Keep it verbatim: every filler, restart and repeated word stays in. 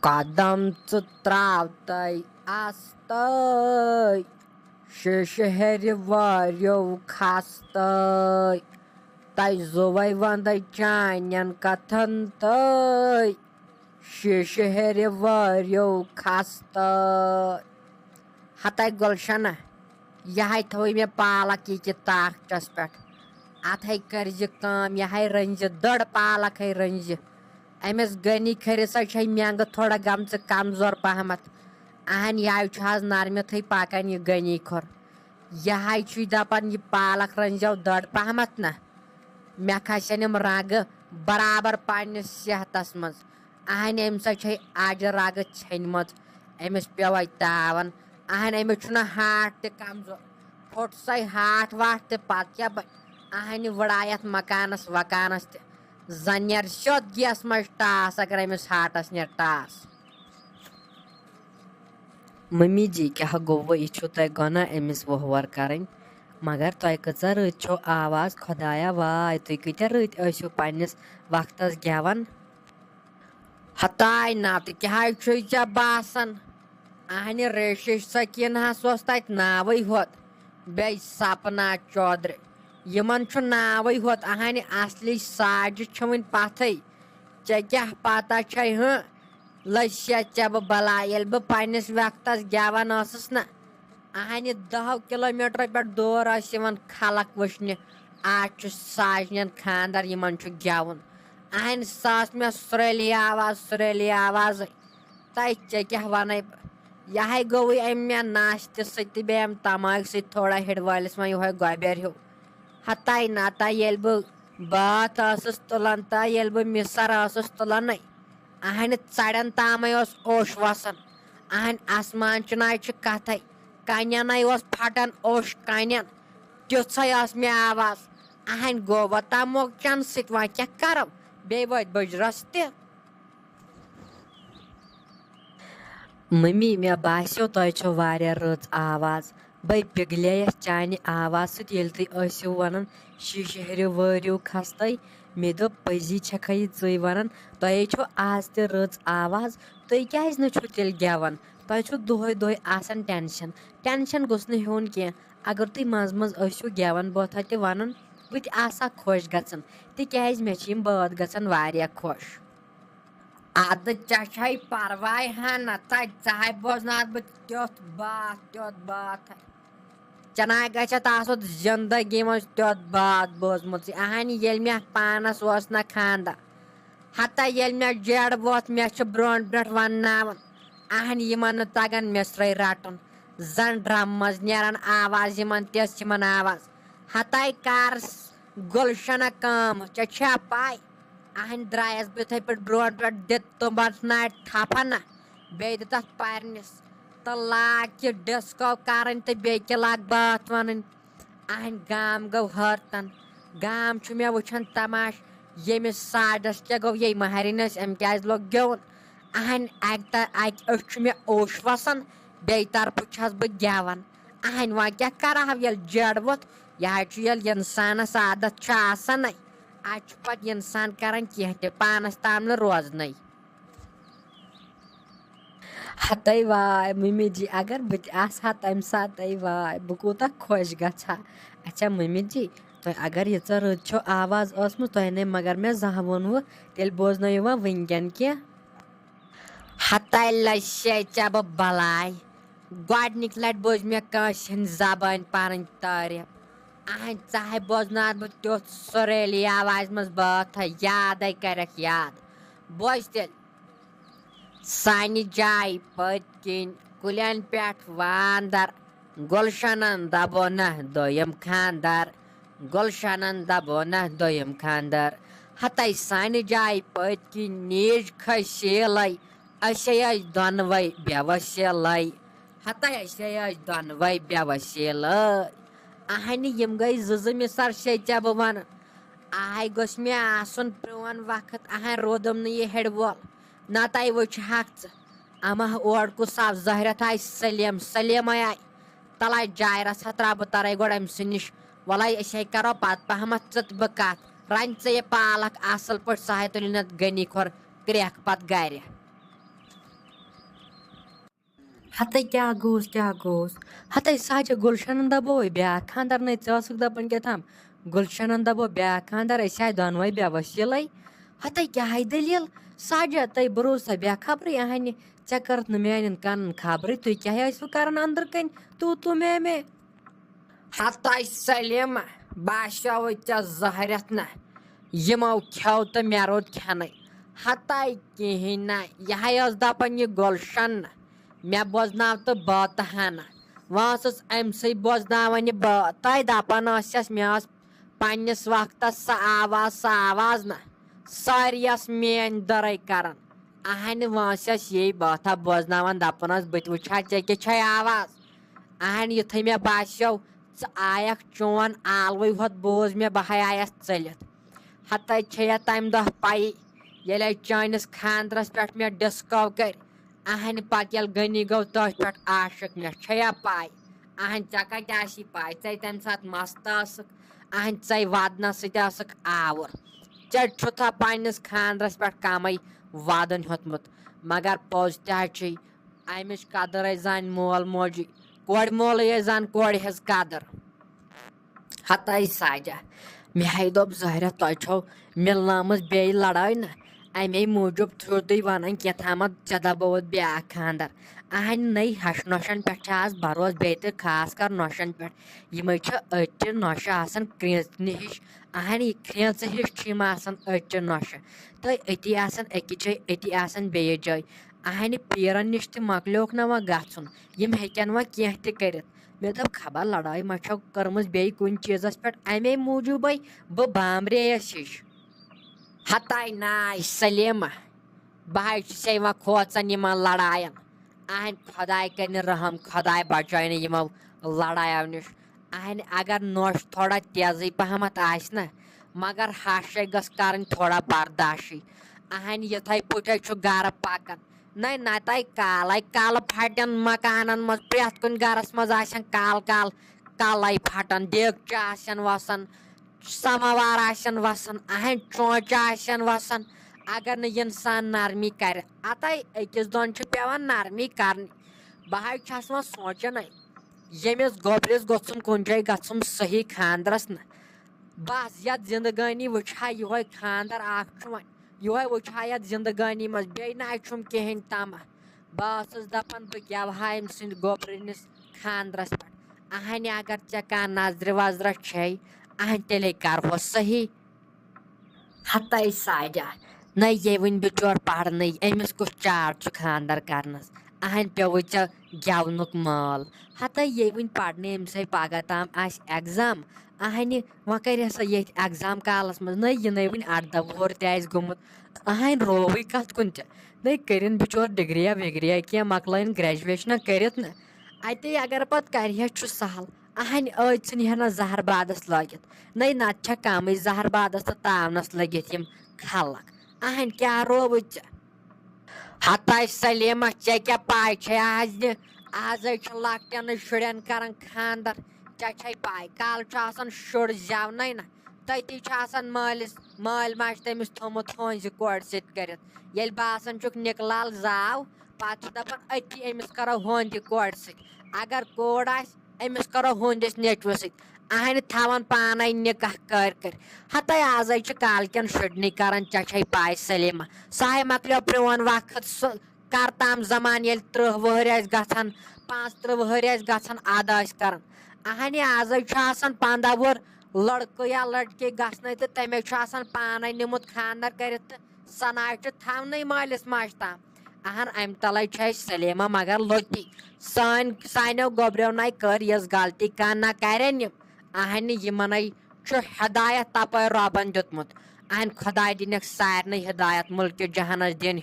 قدم ژٕ تراو تَے اَستَے، شیٖشہٕ ہیٚرِ وٲرِو کھستَے۔ تۄہہِ زُوَے وَندَے چانٮ۪ن کَتھَن تَے، شیٖشہٕ ہیٚرِ وٲرِو کھستَے۔ ہَتَے گُلشنہ، یہِ ہَے تھٲوٕے مےٚ پالک یہِ کہِ تاخچَس پٮ۪ٹھ۔ اَتھ ہَے کٔرۍ زِ کٲم، یہِ ہَے رٔنۍ زِ دٔر پالک ہَے رٔنۍ زِ۔ أمِس غنی کھٔرِس ہَے چھَے مٮ۪نٛگہٕ تھوڑا گٔمژٕ کمزور پہمتھ۔ اہن، یہِ ہَے چھُ آز نرمِتھٕے پکان یہِ غنی کھوٚر۔ یہِ ہَے چھُے دپان یہِ پالک رٔنۍ زیو دٔر پہمتھ نہ۔ مےٚ کھسن یِم رگہٕ برابر پننِس صحتس منٛز۔ اہنہِ، أمۍ سا چھے اجہِ رگہٕ ژھیٚنمٕژ، أمِس پیوے تاون۔ اہنہِ، أمِس چھُنہٕ ہاٹھ تہِ کمزور۔ پھوٚٹ سَے ہاٹھ واٹھ تہِ پتہٕ کیٛاہ بنہِ؟ اہنہِ، وٕڑایتھ مکانس وکانس تہِ۔ زن نیرِ سیوٚد گیس منٛز ٹاس اگر أمِس ہاٹس نیرِ ٹاس۔ ممی جی، کیٛاہ گوٚوٕ؟ یہِ چھُو تۄہہِ گۄناہ أمِس وۄہوار کرٕنۍ؟ مگر تۄہہِ کۭژاہ رٕژ چھو آواز، خۄدایا واے، تُہۍ کۭتیٛاہ رٕتۍ ٲسِو پننِس وقتس گٮ۪وان۔ ہتاے نتہٕ کیٛاہ حظ چھُے ژےٚ باسان؟ اہنہِ ریشِش سکیٖنہس اوس تتہِ ناوٕے ہوت، بیٚیہِ سپنا چودرِ، یِمن چھُ ناوٕے ہوت، اہنہِ اصلی ساجہِ چھِ وٕنہِ پتھٕے۔ ژےٚ کیٛاہ پتہ چھے ہہ؟ لٔج سیٚد ژےٚ بہٕ بلاے، ییٚلہِ بہٕ پننِس وقتس گٮ۪وان ٲسٕس نہ، اہنہِ دہو کلومیٹرو پٮ۪ٹھ دور ٲسۍ یِوان خلق وٕچھنہِ۔ آز چھُ ساجنٮ۪ن خانٛدر، یِمن چھُ گٮ۪وُن۔ اہنہِ سۄ ٲس مےٚ سُریلی آواز، سُریلی آوازٕے۔ تَے ژےٚ کیٛاہ وَنَے بہٕ؟ یہِ ہَے گوٚوُے أمۍ مےٚ ناشتہٕ سۭتۍ تہٕ بیٚیہِ اَمہِ تَماکھ سۭتۍ تھوڑا ہِڑوٲلِس وۄنۍ یِہوٚے گۄبٮ۪ر ہیوٗ۔ ہَتَے نَتَے ییٚلہِ بہٕ بٲتھ ٲسٕس تُلان تہٕ ییٚلہِ بہٕ مِسَر ٲسٕس تُلان نَے، اَہَنہِ ژَڑٮ۪ن تامَے اوس اوٚش وَسان۔ اَہَنہِ آسمان چُناے چھِ کَتھَے، کَنٮ۪نَے اوس پھَٹان اوٚش کَنٮ۪ن۔ تیُتھَے ٲس مےٚ آواز۔ اَہَنہِ گوٚو وۄنۍ تَموکھ چَنہٕ سۭتۍ، وۄنۍ کیٛاہ کَرو؟ بیٚیہِ وٲتۍ بٕجرَس تہِ۔ ممی، مےٚ باسیو تۄہہِ چھو واریاہ رٕژ آواز۔ بے پِگلییَس چانہِ آواز سۭتۍ، ییٚلہِ تُہۍ ٲسِو وَنان، "شیٖشہٕ ہیٚرِو وٲرِو کھستَے"، مےٚ دوٚپ، "پٔزی چھَکھا یہِ ژٕے وَنان؟ تۄہے چھو آز تہِ رٕژ آواز، تُہۍ کیٛازِ نہٕ چھِو تیٚلہِ گٮ۪وان؟ تۄہہِ چھُو دۄہَے دۄہَے آسان ٹٮ۪نشَن، ٹٮ۪نشَن گوٚژھ نہٕ ہیوٚن کینٛہہ۔ اگر تُہۍ منٛزٕ منٛزٕ ٲسِو گٮ۪وان بٲتھا تہِ وَنان، بہٕ تہِ آسہٕ ہا خۄش گژھان، تِکیٛازِ مےٚ چھِ یِم بٲتھ گژھان واریاہ خۄش۔" اَدٕ ژےٚ چھَے پَرواے ہَنا، ژےٚ ژےٚ ہَے بوزناوَتھ بہٕ تیُتھ باتھ، تیُتھ باتھ۔ ژےٚ نَے گژھِ تَتھ سُہ زِندگی منٛز تیُتھ باتھ بوزمُتٕے۔ اَہَنہِ، ییٚلہِ مےٚ پانَس اوس نہ خانٛدر، ہَتا ییٚلہِ مےٚ جیڈ ووٚتھ، مےٚ چھُ برونٛٹھ برونٛٹھ وَنناوُن۔ اَہَنہِ، یِمَن نہٕ تَگان مِصرَے رَٹُن، زَن ڈرٛم منٛز نیران آواز، یِمَن تِژھ یِمَن آواز۔ ہَتَے کَر گُلشنہ کٲم، ژےٚ چھےٚ پَے؟ اہنٛدِ درٛایَس بہٕ یِتھَے پٲٹھۍ برونٛٹھ برونٛٹھ، دِتُم اَتھ نَرِ تھپھ ہنا، بیٚیہِ دِتَتھ پَرنِس، تہٕ لاگ کہِ ڈِسکو کَرٕنۍ تہٕ بیٚیہِ کہِ لاگ بٲتھ وَنٕنۍ۔ اہنٛدِ گام گوٚو حٲرتَن، گام چھُ مےٚ وٕچھان تماش، ییٚمِس ساڈَس کیٛاہ گوٚو، یے مہرِنۍ ٲسۍ، أمۍ کیٛازِ لوٚگ گیوُن؟ اہنٛدِ اَکہِ تہ-، اَکہِ أچھ چھُ مےٚ اوش وَسان، بیٚیہِ طرفہٕ چھَس بہٕ گٮ۪وان۔ اہنٛدِ وۄنۍ کیٛاہ کَرٕ ہاو، ییٚلہِ جیڈ ووٚتھ، یہِ حظ چھُ، ییٚلہِ اِنسانَس عادت چھُ آسان، اَتہِ چھُ پَتہٕ اِنسان کَران کینٛہہ تہِ، پانَس تام نہٕ روزنَے۔ ہَتَے واے مٔمی جی، اگر بہٕ تہِ آسہٕ ہا تَمہِ ساتَے، واے، بہٕ کوٗتاہ خۄش گژھٕ ہا۔ اچھا مٔمی جی، تۄہہِ اگر ییٖژاہ رٕژ چھو آواز ٲسمٕژ، تۄہہِ نے مگر مےٚ زانٛہہ ووٚنوُ، تیٚلہِ بوزنٲیِو وۄنۍ وٕنۍکٮ۪ن کینٛہہ۔ ہَتَے لَچھے ژےٚ بہٕ بَلاے۔ گۄڈٕنِکۍ لَٹہِ بوٗز مےٚ کٲنٛسہِ ہِنٛز زبٲنۍ پَنٕنۍ تعریٖف۔ اَہَنٛدِ ژاہے بوزناوَتھ بہٕ تیُتھ سُریلی آوازِ منٛز بٲتھا، یادَے کَرٮ۪کھ یاد۔ بوز تیٚلہِ۔ سانہِ جایہِ پٔتۍ کِنۍ کُلٮ۪ن پٮ۪ٹھ واندر، گُلشنن دَبو نہ دوٚیِم خاندر، گُلشنن دَبو نہ دوٚیِم خاندر۔ ہَتَے سانہِ جایہِ پٔتۍ کِنۍ نیٖج کھٔسۍ سیٖلَے، أسے ٲسۍ دۄنوَے بے وسیٖلَے۔ ہَتَے أسے ٲسۍ دۄنوَے بے وسیٖلَے۔ اَہنہِ، یِم گٔے زٕ زٕ مِصر، چھے ژےٚ بہٕ وَنان۔ آے گوٚژھ مےٚ آسُن پرٛون وقت، اَہَن روٗدُم نہٕ یہِ ہیٚرِ وول۔ نَتہٕ آے وٕچھ ہَکھ ژٕ۔ اَما اورکُس آو زہرٮ۪تھ آے سلیٖم، سلیٖمَے آے۔ تَلہٕ آے جایرَس ہا ترٛاو بہٕ تَرَے گۄڈٕ أمۍ سٕنٛدِ نِش۔ وَلَے أسۍ ہے کَرو پَتہٕ پَہمَتھ ژٕ تہٕ بہٕ کَتھ۔ رَنہِ ژٕ یہِ پالَکھ اَصٕل پٲٹھۍ، سُہ ہے تُلِنَتھ غنی کھۄر کرٛٮ۪کھ پَتہٕ گَرِ۔ ہتے کیٛاہ گوٚوس، کیٛاہ گوٚوس؟ ہتے سجہِ گُلشنن دپو بیٛاکھ خانٛدر، نے ژٕ ٲسٕکھ دپان کیٛاہ تام گُلشنن دپو بیٛاکھ خانٛدر، أسۍ آے دۄنوے بے وسیلے۔ ہتے کیٛاہ آے دٔلیٖل؟ سجہِ، تۄہہِ بروسا بے خبرٕے اہنہِ، ژےٚ کٔرٕتھ نہٕ میانٮ۪ن کنن خبرٕے، تُہۍ کیٛاہ ٲسوٕ کران أنٛدرٕ کنۍ تو تو میں میں؟ ہتاے سلیمہ، باسیووُے ژےٚ زہرٮ۪تھ نہ؟ یِمو کھیوٚو تہٕ مےٚ روٗد کھٮ۪نٕے۔ ہتاے کِہیٖنۍ نہ، یہِ ہاے ٲس دپان یہِ گُلشن نہ، مےٚ بوزناو تہٕ بٲتہٕ ہنا۔ وۄنۍ ٲسٕس أمۍ سٕے بوزناوان یہِ بٲتھ۔ تۄہہِ دپان ٲسٮ۪س مےٚ ٲس پننِس وقتس سۄ آواز، سۄ آواز نہ، سٲری ٲس میٲنۍ دٔرے کران۔ اہنہِ وٲنٛسہِ ٲس یی بٲتھا بوزناوان، دپان ٲس، "بہٕ تہِ وٕچھِ ہا ژےٚ کیٛاہ چھے آواز۔" اہنہِ یُتھُے مےٚ باسیو، ژٕ آیکھ، چون آلوٕے ہوت بوز مےٚ، بہٕ ہاے آیس ژٔلِتھ۔ ہتے چھے یا تمہِ دۄہ پَیی، ییٚلہِ چٲنِس خانٛدرس پٮ۪ٹھ مےٚ ڈسکو کٔرۍ۔ اہنہِ پتہٕ ییٚلہِ غنی گوٚو تٔتھۍ پٮ۪ٹھ عاشق، مےٚ چھے یا پَے۔ اہنہِ ژےٚ کتہِ آسی پَے، ژے تمہِ ساتہٕ مست ٲسٕکھ، اہنہِ ژے ودنس سۭتۍ ٲسٕکھ آوُر۔ ژےٚ چھُتھا پننِس خانٛدرس پٮ۪ٹھ کمٕے ودُن ہیوٚتمُت؟ مگر پوٚز تہِ حظ چھُے، امِچ قدر ٲسۍ زن مول موجی، کورِ مولٕے ٲسۍ زن کورِ ہٕنٛز قدر۔ ہتاے ساجہ، مےٚ ہاے دوٚپ، ظٲہرہ تۄہہِ چھو مِلنٲومٕژ بیٚیہِ لڑٲے نہ، امے موٗجوٗب چھُو تُہۍ ونان کیٛاہ تامتھ ژےٚ دپووُتھ بیٛاکھ خانٛدر۔ اہنہِ نٔے ہش نۄشن پٮ۪ٹھ چھِ آز بروسہٕ، بیٚیہِ تہِ خاص کر نۄشن پٮ۪ٹھ۔ یِمے چھِ أتۍ چہِ نۄشہِ آسان کرٛینٛژنہِ ہِش۔ اہنہِ یہِ کرٛینٛژٕ ہِش چھِ یِم آسان أتۍ چہِ نۄشہِ۔ تہٕ أتی آسان أکِس جایہِ، أتی آسان بیٚیِس جایہِ۔ اہنہِ پیٖرن نِش تہِ مۄکلیوکھ نہ وۄنۍ گژھُن۔ یِم ہیٚکن وۄنۍ کینٛہہ تہِ کٔرِتھ۔ مےٚ دوٚپ، خبر لڑٲے ما چھو کٔرمٕژ بیٚیہِ کُنہِ چیٖزس پٮ۪ٹھ، امے موٗجوٗبے بہٕ بامبرییس ہِش۔ ہتاے ناے سلیمہ، بہٕ حظ چھُسے وۄنۍ کھوژان یِمن لڑاین۔ اہنہِ خۄداے کٔرِنۍ رحم، خۄداے بچٲینہِ یِمو لڑایو نِش۔ اہنہِ اگر نۄش تھوڑا تیزٕے پہمتھ آسہِ نہ، مگر ہشے گٔژھ کرٕنۍ تھوڑا برداشٕے۔ اہنہِ یِتھے پٲٹھۍ چھُ گرٕ پکان۔ نَے نَتَے کالَے کَلہٕ پھٹن مکانن منٛز، پرٛٮ۪تھ کُنہِ گرس منٛز آسن کالہٕ کالہٕ کَلَے پھٹان، دیگچہِ آسن وَسان، سماوار آسن وَسان، اہنٛدۍ چونچہِ آسن وَسان۔ اگر نہٕ اِنسان نرمی کرِ، اَتَے أکِس دۄن چھِ پٮ۪وان نرمی کرٕنۍ۔ بہٕ حظ چھَس وۄنۍ سونٛچان، ییٚمِس گوٚبرِس گوٚژھُم کُنہِ جایہِ گژھُم صحیح خانٛدرس نہٕ۔ بس یتھ زندگٲنی وٕچھِ ہا یِہوے خانٛدر اکھ چھُ وۄنۍ، یِہوے وٕچھِ ہا یتھ زندگٲنی منٛز، بیٚیہِ نہ چھُم کِہیٖنۍ تمہ۔ بہٕ ٲسٕس دپان بہٕ گٮ۪وٕ ہا أمۍ سٕنٛدِ گوٚبرِنِس خانٛدرس پٮ۪ٹھ۔ اہنہِ اگر ژےٚ کانٛہہ نظرِ وظرہ چھے، اہنہِ تیٚلے کرہوس صحیح۔ ہتاے ساجہ، نہ یہِ وٕنہِ بِچور پرنٕے، أمِس کُس چار چھُ خانٛدر کرنس؟ اہنہِ پیوٚوُے ژےٚ گٮ۪ونُک مٲل۔ ہتاے یہِ وٕنہِ پرنٕے، أمِس ہے پگاہ تام آسہِ ایگزام۔ اہنہِ وۄنۍ کرِ ہسا ییٚتھۍ ایگزام کالس منٛز، نہ یہِ نَے وٕنہِ ارداہ وُہُر تہِ آسہِ گوٚمُت۔ اہنہِ رووٕے کتھ کُن تہِ۔ نَے کٔرِن بِچور ڈگریا وگریا کینٛہہ، مۄکلٲیِن گریجویشنا کٔرِتھ نہ۔ اتے اگر پتہٕ کرِ ہا چھُ سہل۔ اہنہِ ٲدۍ ژھٕنہِ ہا نہ زہر بادس لٲگِتھ۔ نَے نتہٕ چھےٚ کمٕے زہر بادس تہٕ تاونس لٔگِتھ یِم خلق۔ اہنہِ کیٛاہ رووُے ژےٚ؟ ہتاے سلیمہ، ژےٚ کیٛاہ پاے چھے آز نہِ؟ آزے چھِ لۄکٹٮ۪نٕے شُرٮ۪ن کران خانٛدر۔ ژےٚ چھے پاے، کالہٕ چھُ آسان شُر زٮ۪ونَے نہ، تٔتی چھُ آسان مٲلِس، مٲلۍ ماجہِ تٔمِس تھوٚمُت ہٲنزِ کورِ سۭتۍ کٔرِتھ۔ ییٚلہِ باسان چھُکھ نِکہٕ لال زاو، پتہٕ چھُ دپان، أتی أمِس کرو ہٲنزِ کورِ سۭتۍ۔ اگر کوٗر آسہِ، أمِس کرو ہُہنٛدِس نیٚچوِس سۭتۍ۔ اہنہِ تھاوان پانے نکاح کٔرۍ کٔرۍ۔ ہتے آزے چھِ کالکٮ۪ن شُرنٕے کران، ژےٚ چھے پاے سلیمہ۔ سُہ ہے مۄکلیو پرٛون وقت، سُہ کر تام زمان ییٚلہِ ترٕٛہ وٕہٕرۍ ٲسۍ گژھان، پانٛژھ ترٕٛہ وٕہٕرۍ ٲسۍ گژھان، ادٕ ٲسۍ کران۔ اہنہِ آزے چھُ آسان پنٛداہ وُہُر لڑکہٕ یا لڑکی گژھنَے تہٕ تٔمۍ چھُ آسان پانے نیوٗمُت خانٛدر کٔرِتھ تہٕ سۄ ناے چھِ تھاونٕے مٲلِس ماجہِ تام۔ اہن، امہِ تلے چھِ اسہِ سلیمہ مگر لوٚتی۔ سٲنۍ، سانیو گوٚبریو نَے کٔر یِژھ غلطی کانٛہہ نہ کرن یِم۔ اہنہِ یِمنے چھُ ہدایت تپٲرۍ رۄبن دیُتمُت۔ اہن خۄداے دِنکھ سارنٕے ہدایت، مُلکہِ جہانس دِن